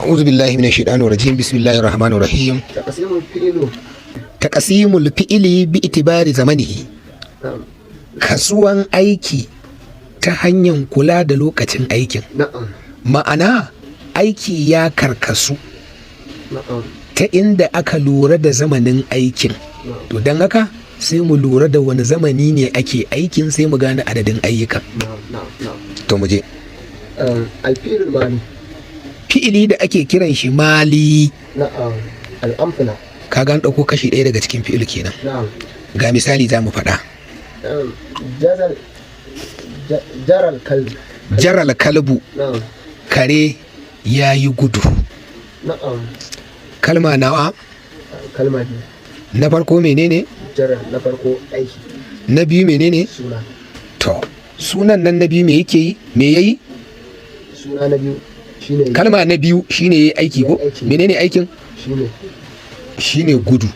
أعوذ بالله من الشيطان الرجيم. بسم الله الرحمن الرحيم. تقسيم الفعل. تقسيم الفعل باعتبار زمنه. Kasuwan aiki ta hanyar kula da lokacin aikin. Ma'ana, aiki ya karkasu ta inda aka lura da zamanin aikin. To don haka sai mu lura da wani zamani ne ake aikin, sai mu gane adadin ayyukan. na'am na'am na'am To mu je. الفعل المالي. Fi'ili da ake kiran shi mali. نعم، الأمثلة. Kaga an ɗauko kashi ɗaya daga cikin fi'il kenan. Ga misali za mu faɗa. نعم، جزل جرى الكلب. جرى الكلب. Kare ya yi gudu. Kalma nawa? Kalma biyu. Na farko menene? جرى na farko aiki. Na biyu menene? Suna. To, sunan nan na biyu me yake yi? Me yayi? Suna na biyu shine Kalma na biyu shine yayi aiki ko? Yayi aiki. Menene aikin? Shine Shine gudu.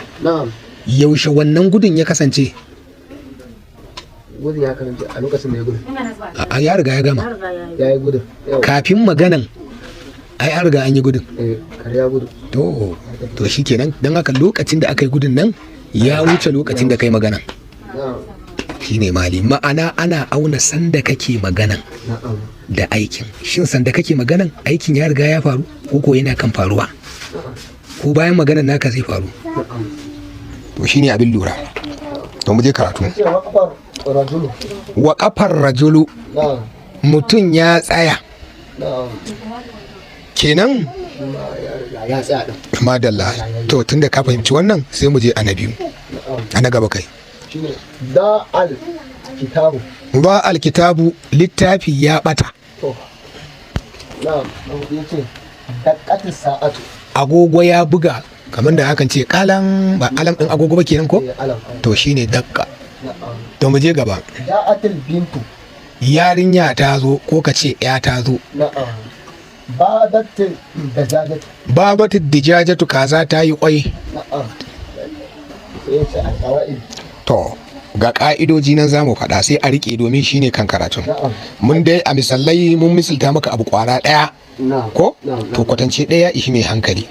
Yaushe wannan gudun ya kasance? Gudun ya kasance a lokacin da ya gudu. A ya riga ya gama. Ya yi gudun yau. Kafin maganan ai an riga an yi gudun. Eh, kare ya gudu. To shikenan, don haka lokacin da aka yi gudun nan ya wuce lokacin da kai magana. Shine mali. Ma'ana, ana auna sanda kake maganan da aikin. Shin sanda kake maganan aikin ya riga ya faru, ko ko yana kan faruwa, ko bayan maganan naka zai faru? To shine abin lura. To mu je karatu. Ce وقف الرجل. وقف الرجل. Mutum ya tsaya. Kenan Shi ma ya riga ya tsaya din. Madalla. To tunda ka fahimci wannan, sai mu je a na biyu, a na gaba kai. Shine ضاع الكتاب. ضاع الكتاب, littafi ya bata. To na'am, na hudu yace دقت الساعة. Agogo ya buga, kamar da hakan ce kalan ba alarm din agogo ba kenan ko? Eh, alarm. To shine دق. To mu je gaba. جاءت البنت. Yarinya ta zo, ko ka ce ya ta zo. نعم، باضت الدجاجة. باضت الدجاجة, kaza ta yi kwai. Na'am, sai yace القواعد. To ga ka'idoji nan za mu faɗa, sai a riƙe domin shine kan karatun. Mun dai a misalai mun misalta maka abu kwara ɗaya. Ko? Na'am. To kwatance ɗaya ishi mai hankali.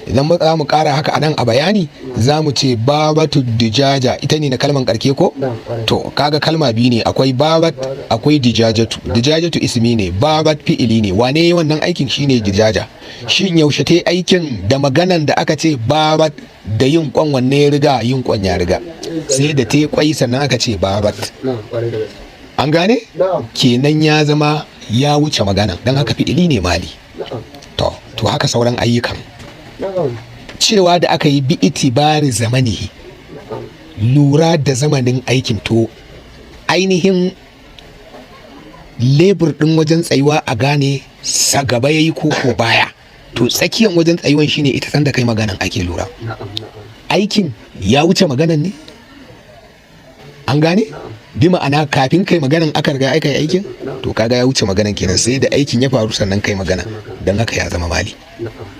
Idan mu za mu ƙara haka a nan a bayani, za mu ce باضت الدجاجة, ita ne na kalman ƙarke ko? Na'am, ƙwarai. To kaga kalma biyu ne, akwai باضت, akwai دجاجة. دجاجة ismi ne, باضت fi'ili ne. Wane wannan aikin? Shine دجاجة. Shin yaushe ta yi aikin? Da maganan da aka ce باضت da yin kwan, wanne ya riga? Yin kwan ya riga. Sai da ta yi kwai sannan aka ce باضت. Na'am, ƙwarai da gaske. An gane? Na'am. Kenan ya zama ya wuce magana, don haka fi'ili ne mali. To haka sauran ayyukan. Cewa da aka yi باعتبار زمنه, lura da zamanin aikin. To ainihin lebur ɗin wajen tsayuwa a gane sa gaba yayi ko ko baya, to tsakiyan wajen tsayuwan shine ita sanda kai maganan ake lura. na'am na'am Aikin ya wuce maganan ne, an gane? Bi ma'ana, kafin kai maganan aka riga aka yi aikin. To kaga ya wuce maganan kenan, sai da aikin ya faru sannan kai magana, don haka ya zama mali.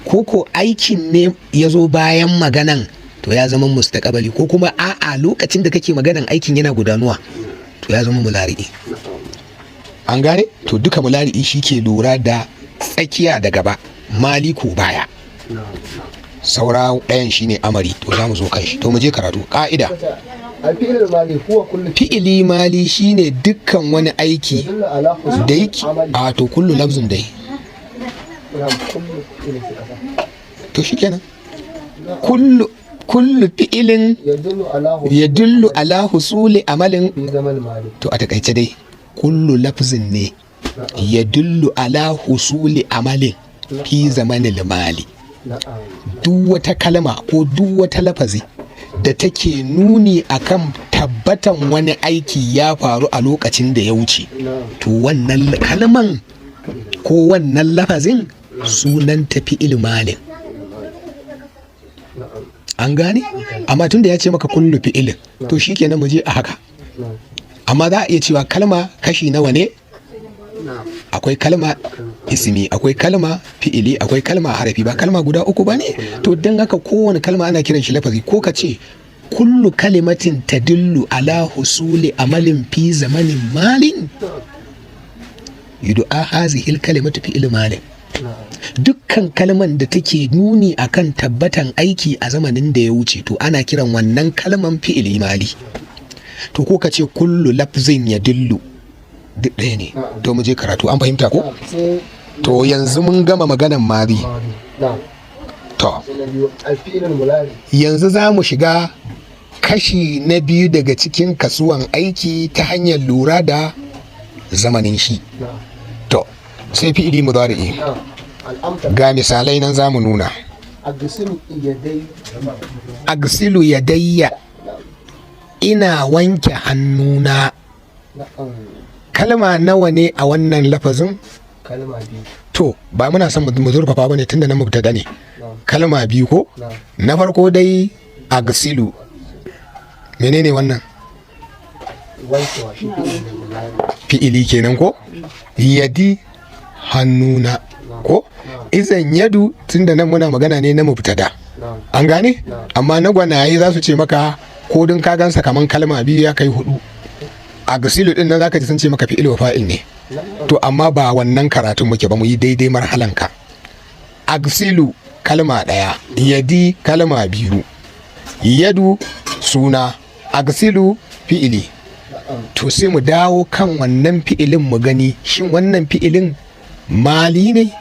Ko ko aikin ne ya zo bayan maganan, to ya zama mustaqabali. Ko kuma a'a, lokacin da kake maganan aikin yana gudanuwa, to ya zama mulari'i. An gane? To duka mulari'i shi ke lura da tsakiya da gaba, mali ko baya. Saura ɗayan shine amari, to za mu zo kan shi. To mu je karatu, ka'ida. الفعل المالي هو كل Fi'ili mali shine dukkan wani aiki يدل على حصول da yake عمل. A to كل لفظ dai. نعم، كل فعل في ƙasa. To shikenan, كل فعل يدل على حصول يدل على حصول عمل في زمن المالي. To a takaice dai كل لفظ ne يدل على حصول عمل في زمن المالي. Duk wata kalma ko duk wata lafazi da take nuni akan tabbatan wani aiki ya faru a lokacin da ya wuce, to wannan kalman ko wannan lafazin sunan فعل مال. An gane? Amma tun da ya ce maka كل فعل, to shikenan, mu je a haka. Amma za a iya cewa kalma kashi nawa ne? Akwai kalma ismi, akwai kalma fi'ili, akwai kalma harafi. Ba kalma guda uku ba ne? To don haka kowane kalma ana kiran shi lafazi, ko ka ce كل كلمة تدل على حصول عمل في زمن مال يدعى هذه الكلمة فعل مال. Dukkan kalman da take nuni akan tabbatan aiki a zamanin da ya wuce, to ana kiran wannan kalman fi'ili mali. To ko ka ce kullu lafzin ya dillu, duk ɗaya ne. To mu je karatu, an fahimta ko? Na'am, sai To yanzu mun gama maganan madi. Madi. Na'am. To Sai na biyu, alfi'ilul mulari. yanzu za mu shiga kashi na biyu daga cikin kasuwan aiki ta hanyar lura da zamanin shi. Na'am. To sai fi'ili mudari'i. Na'am. Al'amtar. Ga misalai nan za mu nuna. Agsilu yadai. Agsilu yadayya, ina wanke hannuna. Na'am. Kalma nawa ne a wannan lafazin? Kalma biyu. To ba muna son mu zurfafa bane tunda nan mubtada ne. Na'am. Kalma biyu ko? Na'am. Na farko dai agsilu, menene wannan? Wankewa shi fi'ilul mulari. Fi'ili kenan ko? Yadi, hannuna ko? Izan yadu, tunda nan muna magana ne na mubtada. Na'am. An gane? Amma na gwanaye za su ce maka ko dun ka gansa kaman kalma biyu ya kai hudu, agsilu din nan zaka ji sun ce maka fi'il wa fa'il ne. Na'am. To amma ba wannan karatun muke ba, mu yi daidai marhalanka. Agsilu kalma ɗaya, yadi kalma biyu, yadu suna, agsilu fi'ili. Na'am. To sai mu dawo kan wannan fi'ilin mu gani, shin wannan fi'ilin mali ne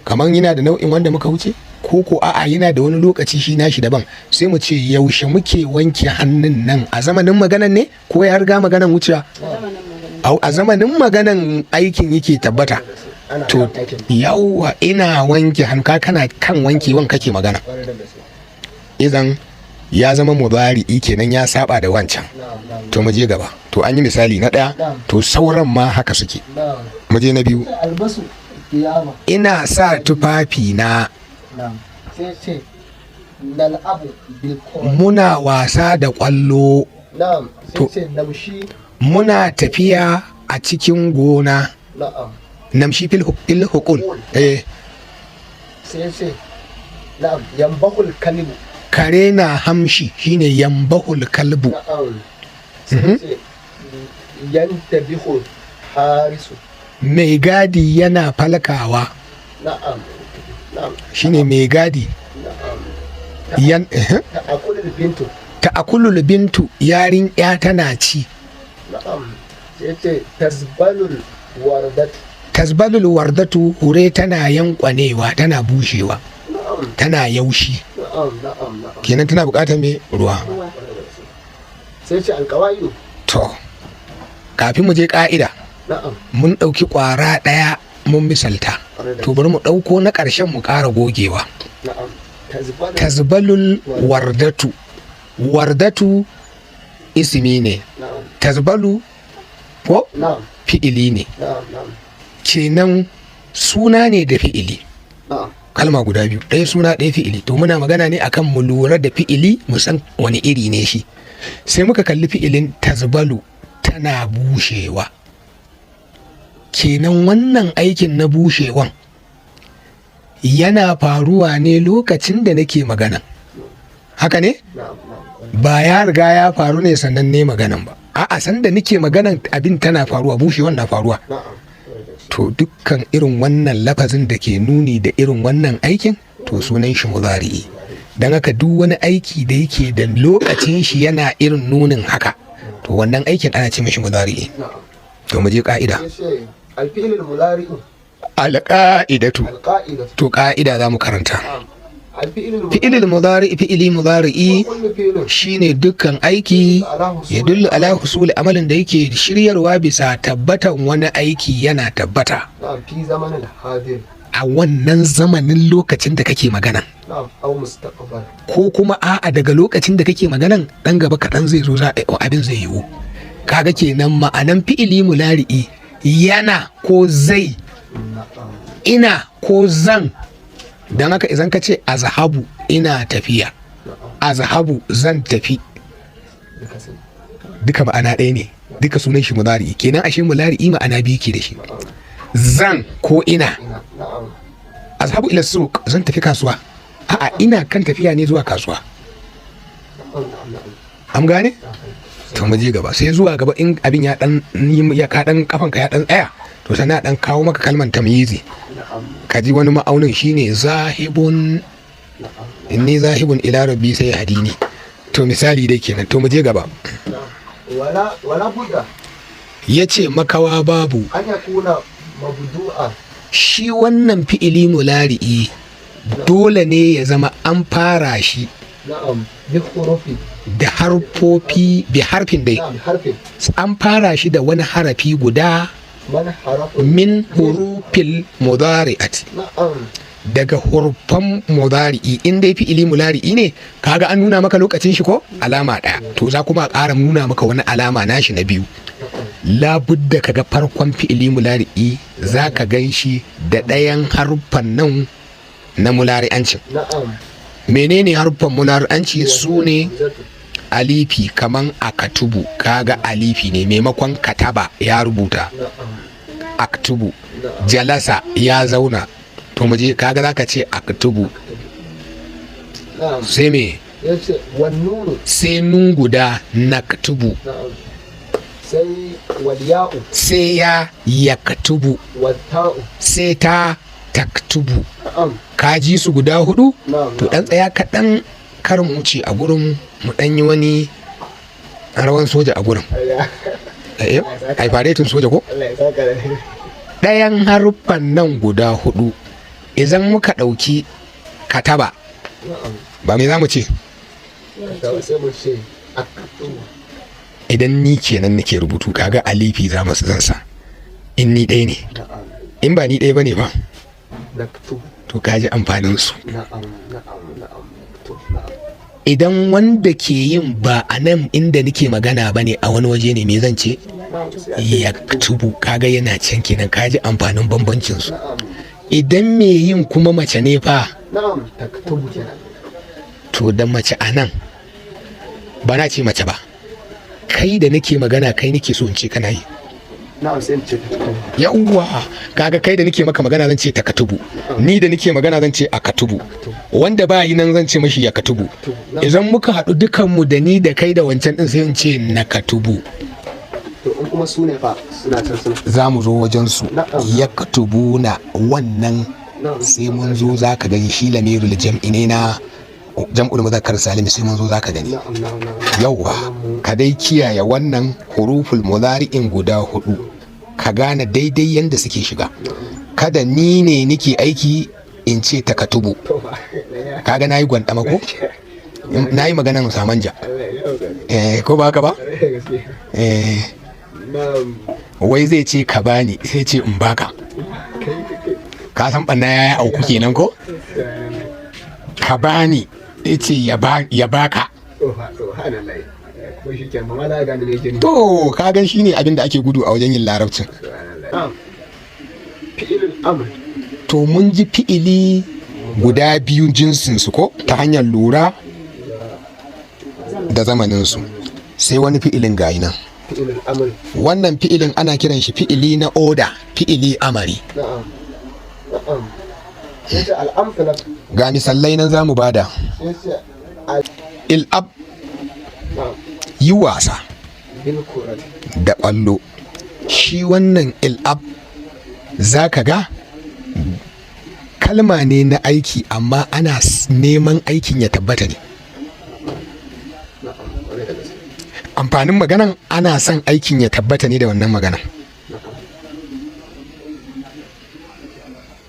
kamar yana da nau'in wanda muka wuce, ko ko a'a yana da wani lokaci shi nashi daban? Sai mu ce yaushe muke wanke hannun nan, a zamanin maganan ne ko ya riga maganan wucewa? A zamanin maganan aikin yake tabbata. Ana To kan aikin. yawwa, ina wanke hannu, ka kana kan wankewan kake magana. Kwarai da gaske. Idan ya zama mudari'i kenan, ya saba da wancan. Na'am. Na'am. To mu je gaba. To an yi misali na ɗaya, to sauran ma haka suke. Na'am. Mu je na biyu. Sai albasu qiyama. Ina sa tufafi na. Na'am. Sai ce nal'abu bil qur'an. Muna wasa da ƙwallo. Na'am. Sai To- ce namshi. Muna tafiya a cikin gona. Na'am. Namshi fil huqul, eh. Sai ce na'am yambahul kalibu. Kare na hamshi, shine yambahul kalbu. Na'am. Sai ce yantabihul harisu. Mai gadi yana falkawa. Na'am. Na'am. Shine mai gadi. Na'am. Yan Ta'akulul bintu. Ta'akulul bintu, yarin ya tana ci. Na'am. Sai ce tasbalul wardatu. Tasbalul wardatu, hure tana yankwanewa, tana bushewa. Na'am. Tana yaushi. Na'am. Na'am. Na'am. Kenan tana bukatar me? Ruwa. Sai ce alqawaidu. To kafin mu je ka'ida, Na'am. mun ɗauki ƙwara ɗaya mun misalta, to bari mu ɗauko na ƙarshen mu ƙara gogewa. Na'am. Tasbalul. Tasbalul wardatu, wardatu ismi ne. Na'am. Tasbalu ko Na'am. fi'ili ne. Na'am. Na'am. Kenan suna ne da fi'ili. Na'am. Kalma guda biyu, ɗaya suna ɗaya fi'ili. To muna magana ne akan mu lura da fi'ili, mu san wani iri ne shi. Sai muka kalli fi'ilin tazbalu, tana bushewa. Kenan wannan aikin na bushewan yana faruwa ne lokacin da nake magana, haka ne? Na'am. Na'am. Ba ya riga ya faru ne sannan ne maganan ba, a'a, sanda nake maganan abin tana faruwa, bushewan na faruwa. Na'am. To dukkan irin wannan lafazin da ke nuni da irin wannan aikin, to sunan shi mudari'i. Don haka duk wani aiki da yake da lokacin shi yana irin nunin haka, to wannan aikin ana ce mishi mudari'i. Na'am. To mu je ka'ida. Sai ce alfi'ilul mulari'u. Alqa'idatu. Alqa'idatu. To ka'ida za mu karanta. Na'am. Alfi'ilul Fi'ilul mudari'i, fi'ili mudari'i kullu fi'ilun shine dukkan aiki ya dullu ala husuli amalin, da yake shiryarwa bisa tabbatan wani aiki yana tabbata na'am fi zamanin hadir. a wannan zamanin lokacin da kake magana, Na'am aw mustaqbal. ko kuma a'a, daga lokacin da kake maganan dan gaba kaɗan zai zo, za a abin zai yiwu. Kaga kenan ma'anan fi'ili mulari'i yana ko zai, Na'am. ina ko zan. Don haka idan ka ce azhabu, ina tafiya, Na'am. azhabu, zan tafi, Duka sai. duka ma'ana ɗaya ne, duka sunan shi mulari'i. Kenan ashe mulari'i ma'ana biyu ke da shi, zan ko ina. Ina. Na'am. Azhabu ila suq, zan tafi kasuwa, a'a, ina kan tafiya ne zuwa kasuwa. Na'am. Na'am. Na'am. An gane? To mu je gaba. Sai zuwa gaba in abin ya dan yi ya ka dan kafanka ya dan tsaya, to To sannan a dan kawo maka kalman tamyizi. Na'am. Ka ji wani ma'aunin shine zahibun. Na'am. Inni zahibun ila rabbi sai hadini. To misali dai kenan, to mu je gaba. Na'am. Wala budda Yace makawa babu. an yakuna mabdu'a. Shi wannan fi'ili mulari'i dole ne ya zama an fara shi Na'am, bi hurufi. Da harfofi, bi harfin dai. Na'am, harfin. An fara shi da wani harafi guda. Man harafin. Min hurufil mudari'ati. Na'am. Daga hurufan mudari'i. In dai fi'ili mulari'i ne, kaga an nuna maka lokacin shi ko alama ɗaya, to za kuma a ƙara nuna maka wani alama nashi na biyu. Labudda kaga farkon fi'ili mulari'i za ka gan shi da ɗayan haruffan nan na mulari'ancin. Na'am. Menene haruffan mulari'anci? Su ne Hamzatu. Alifi, kaman akatubu, kaga alifi ne maimakon kataba, ya rubuta. Na'am. Aktubu. Na'am. Jalasa, ya zauna. To mu je, kaga zaka ce aktubu. Na'am. Sai me? Yace wan nunu. Sai nun guda, naktubu. Na'am, sai wal ya'u. Sai ya, yaktubu. Wal ta'u. Sai ta, taktubu. Na'am. Ka ji su guda hudu. Na'am. To dan tsaya kaɗan, kar mu wuce a gurin, mu dan yi wani rawan soja a gurin. Allah. Eh, ai faretin soja ko. Allah ya saka da. Ɗayan haruffan nan guda hudu, idan muka ɗauki kataba, Na'am. ba me za mu ce? Sai mu ce aktubu. Idan ni kenan nake rubutu, kaga alifi za mu zan sa in ni ɗaya ne. Na'am. In ba ni ɗaya bane ba? Naktubu. To kaji amfanin su. Na'am, na'am, na'am, naktubu, na'am. Idan wanda ke yin ba a nan inda nake magana ba ne, a wani waje ne, me zan ce? Na'am, sai a ce Ya tubu, kaga yana can kenan. Kaji amfanin bambancin su. Na'am. Idan me yin kuma mace ne fa? Na'am, taktubu kenan. To da mace a nan, ba na ce mace ba, kai da nake magana, kai nake so in ce kana yi. Na'am, sai in ce taktubu. Yawwa, kaga kai da nake maka magana zan ce takatubu, ni da nake magana zan ce akatubu, wanda ba yi nan zan ce mashi ya katubu. Na'am. Idan muka haɗu dukanmu, da ni da kai da wancan din, sai in ce nakatubu. To in kuma su ne fa, suna can suna. Za mu zo wajen su. Na'am. Ya katubuna wannan. Na'am. Sai mun zo za ka gani, shi lamirul jam'i ne na jam'ul muzakkar salim, sai mun zo za ka gani. Na'am, na'am, na'am. Yauwa, ka dai kiyaye wannan huruful mudari'in guda hudu, ka gane daidai yanda suke shiga. Kada ni ne nike aiki in ce takatubu. To fa ya. Kaga nayi gwandama ko nayi maganan samanja. Allah ya dauka. Eh, ko ba haka ba? Gaske. Eh. Na'am. Wai zai ce ka bani, sai ce in baka. Kai kai. Ka san banna yayi auku kenan ko? Ka bani, sai ce ya baka. To fa, subhanallah. Kuma shi kenan ba ma za a gane me yake nufi. To ka gan shine abin da ake gudu a wajen yin larabcin. Subhanallah. Na'am. Fi'ilul amr. To mun ji fi'ili guda biyu jinsinsu ko ta hanyar lura da zamaninsu, sai wani fi'ilin gayi nan. Fi'ilul amr. Wannan fi'ilin ana kiran shi fi'ili na oda, fi'ili amari. Na'am. Na'am. Yace al'amthala. Ga misalai nan zamu bada. Yace al Il'ab. Na'am. Yi wasa. Bil kurati. Da ƙwallo. Shi wannan il'ab za ka ga kalma ne na aiki, amma ana neman aikin ya tabbata ne. Na'am, kwarai da gaske. Amfanin maganan, ana son aikin ya tabbata ne da wannan maganan. Na'am.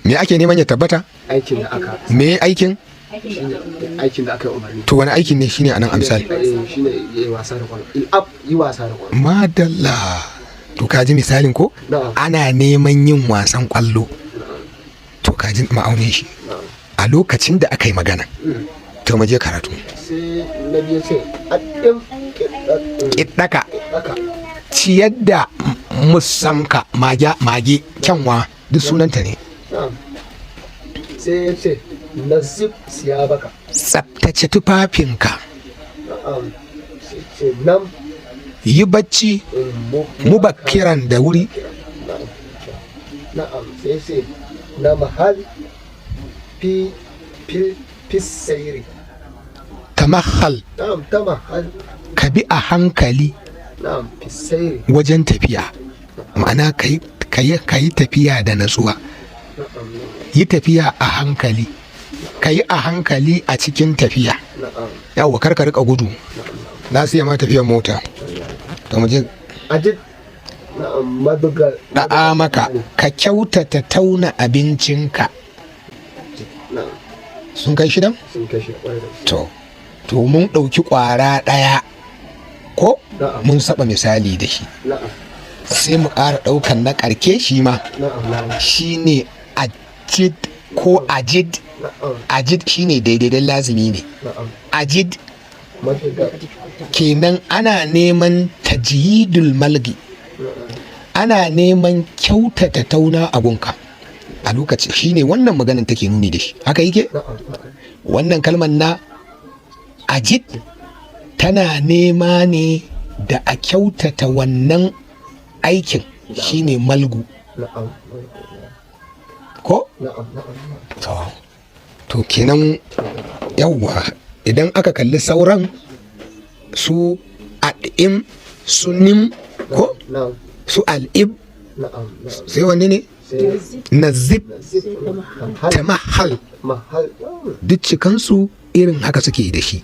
Me ake neman ya tabbata? Aikin da aka Me aikin? Shine aikin da aka yi umarni. To wani aikin ne shine anan a misali? Eh, shine yi wasa da kwallo. Il'ab, yi wasa da kwallo. Madalla, to ka ji misalin ko? Na'am. Ana neman yin wasan kwallo. To ka ji ma'aunin shi Na'am. A lokacin da aka yi magana. To mu je karatu. Sai na biyu ce addin. Kiɗaka. Haka. Ciyar da musanka, mage, mage, kyanwa, duk sunanta ne. Na'am. Sai ya ce nazib siyabaka. Tsaftace tufafinka. Na'am. Sai ce nam. Yi bacci mubakkiran, da wuri. Na'am. Na'am. Sai ce na mahal fi fi fi sayri. Tamahal. Na'am, tamahal. Ka bi a hankali Na'am, fi sayri. wajen tafiya, ma'ana ka yi Ka yi tafiya da natsuwa, yi tafiya a hankali, ka yi a hankali a cikin tafiya. Yawwa, kar ka rika gudu, na siya ma tafiyar mota. To, mu je. Ajid, na'am, maduga. Da'a maka, ka kyautata tauna abincinka. Sun kai shidan? Sun kashe, ƙwarai da gaske. To, mun ɗauki ƙwara ɗaya ko? Na'am. Mun saba misali da shi. Sai mu ƙara ɗaukan na ƙarke shi ma. na'am na'am Shine ajid ko ajid. Ajid shine daidai don lazimi ne. Ajid. Maduga. Kenan ana neman tajyidul malgi, ana neman kyautata tauna abunka a lokaci. Shine wannan maganin take nuni da shi, haka yake. na'am na'am Wannan kalmar na ajid tana nema ne da a kyautata wannan aikin, shine malgu. Ko? na'am na'am To, kenan yawwa, idan aka kalli sauran su ad'im, su nim, ko? Na'am. Su al'ib. na'am na'am Sai wanne ne? Sai Nazib. Mahal. Tamahal. Mahal. Duk cikansu irin haka suke da shi.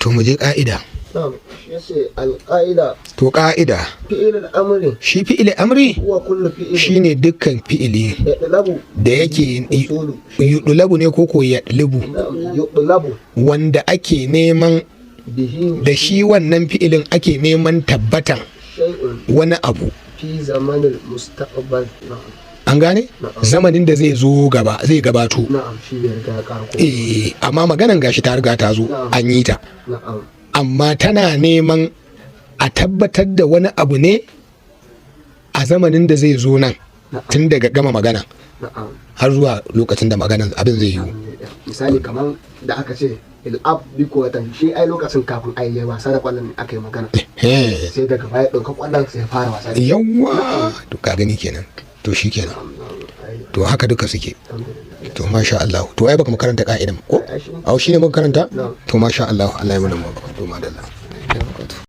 To, mu je ka'ida. Na'am, shi yace alqaida. To, ka'ida. Fi'il al-amri. Shi fi'ili amri huwa kullu fi'il shine dukkan fi'ili yadlabu da yake usulu. Yudulabu ne ko yadlubu? Na'am, yudlabu. Wanda ake neman bihi da shi wannan fi'ilin ake neman tabbatan shay'un wani abu fi zamanil mustaqbal. Na'am. An gane? Na'am. Zamanin da zai zo gaba, zai gabato. Na'am, shi bai riga ya ƙara ko. Eh, amma maganan gashi ta riga ta zo. Na'am. An yi ta. Amma tana neman a tabbatar da wani abu ne a zamanin da zai zo nan, tun daga gama magana har zuwa lokacin da maganan abin zai yiwu. Misali kamar da aka ce il'ab bi kuwatan, shi ai lokacin kafin ai yi wasa da kwallon ne aka yi magana. Sai daga baya ɗauka kwallon sai ya fara wasa da shi. Yawwa, to ka gani kenan. To shi kenan. To, haka duka suke. To, masha Allah. To, ai baka makaranta ka'idan ko? Ai, shi ne. Au, shine muka karanta? Na'am. To, masha Allah, Allah ya mana mu. To, madalla.